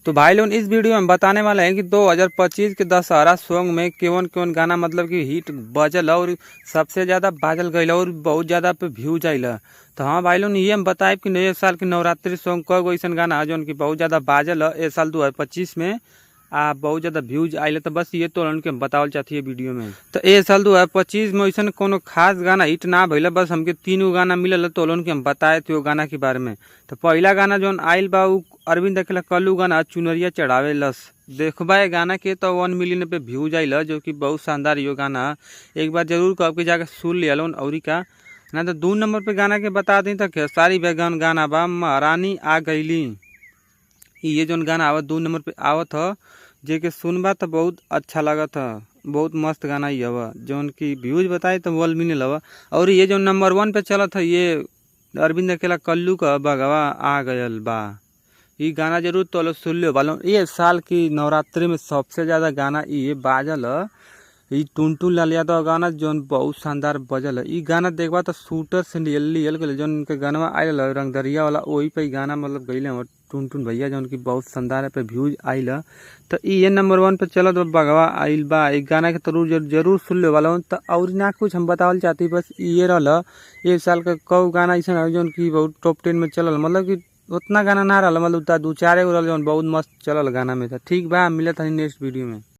तो भाई लोग, इस वीडियो में बताने वाले हैं कि 2025 के दशहरा सॉन्ग में कौन कौन गाना मतलब कि हिट बजल और सबसे ज़्यादा बाजल गईल और बहुत ज़्यादा पे व्यूज आइल। तो हाँ भाई लोग, ये हम बताए कि नए साल के नवरात्रि सॉन्ग कई गो ऐसा गाना है जौन कि बहुत ज़्यादा बाजल है ए साल 2025 में आ बहुत ज़्यादा व्यूज आइल। तो बस ये तो के बतावल चाहती है वीडियो में। तो ए साल 2025 में ऐसा कोनो खास गाना हिट ना भइल, बस हमके तीन गो गाना मिलल तो के हम बताए थे वो गाना के बारे में। तो पहला गाना जौन आइल बा उ अरविंद अकेला कल्लू गाना चुनरिया चढ़ावे लस। देखबा ए गाना के तो 1 मिलियन पे व्यूज आइल, जो कि बहुत शानदार यो गाना। एक बार जरूर कहब के जाके सुन लिया और का ना। तो 2 नंबर पे गाना के बता दी तो खेसारी बैगन गाना बा महारानी आ गईली। ये जौन गाना आवत 2 नंबर पे आवत ह, जे के सुनबा तो बहुत अच्छा लागत ह। बहुत मस्त गाना ये हवा, जौन की व्यूज बताए तो 1 मिलियन हवा। और ये जो नंबर 1 पे चलत है, ये अरविंद अकेला कल्लू का बगवा आ गयल बा। ये गाना जरूर तो लोग सुन लियो बालो। ये साल की नवरात्रि में सबसे ज़्यादा गाना ये बाजल ह। ई टुनटुन लाल यादव गाना जौन बहुत शानदार बजल है। ई गाना देखबा तो शूटर से लियल लियल गेल, जौन इनके गाना आयल रंगदरिया वाला, वही पे गाना मतलब गईले और टुनटुन भैया, जौन की बहुत शानदार पे व्यूज आइल। तो ये नंबर 1 पे चलत बगवा आइल बा। ई गाना के जरूर जरूर सुन ले वाला। तो और ना कुछ हम बतावल चाहती, बस ये रहल एक साल का कौ गाना ऐसा जौन की बहुत टॉप 10 में चलल। मतलब कि उतना गाना ना रहल, मतलब 2-4 गो रहल जौन बहुत मस्त चलल गाना में। तो ठीक बा, मिलत है नेक्स्ट वीडियो में।